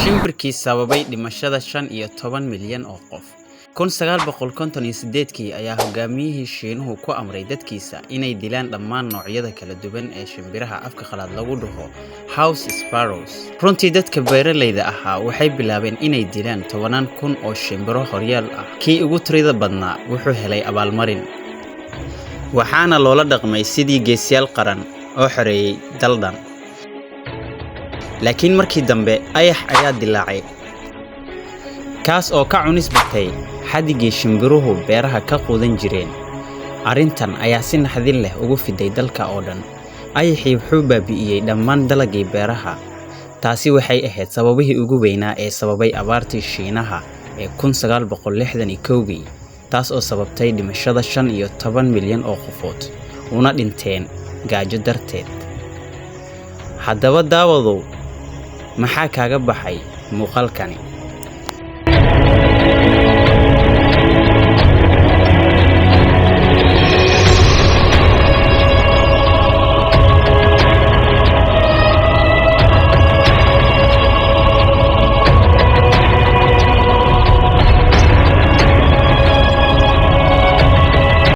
Shimbirkii sababay dhimashada 15 milyan oo qof. 1958kii ayaa hogaamiyihii Shiinuhu ku amray dadkiisa inay dilaan dhammaan noocyada kala duwan ee shimbiraha afka qalaad lagu dhaho house sparrows. Runtii dadka beeralayda ahaa waxay bilaabeen inay dilaan tobanaan kun oo shimbiro horyaal ah. Kii ugu tirada badnaa wuxuu helay abaalmarin, waxaana loola dhaqmay sidii geesiyaal qaran oo xoreeyay dal dhan. Laakiin markii dambe ayax ayaa dillaacay, kaas oo ka cunis batay xaddigii shimbiruhu beeraha ka quudan jireen. Arrintan ayaa si naxdin leh ugu fiday dalka oo dhan. Ayaxii wuxuu baabi'iyey dhammaan dalaggii beeraha. Taasi waxay ahayd sababihii ugu weynaa ee sababay abaartii Shiinaha ee 1961kii, taas oo sababtay dhimashada 15 milyan oo qofood, una dhinteen gaajo darteed. Haddaba daawadow, maxaa kaaga baxay muuqaalkani?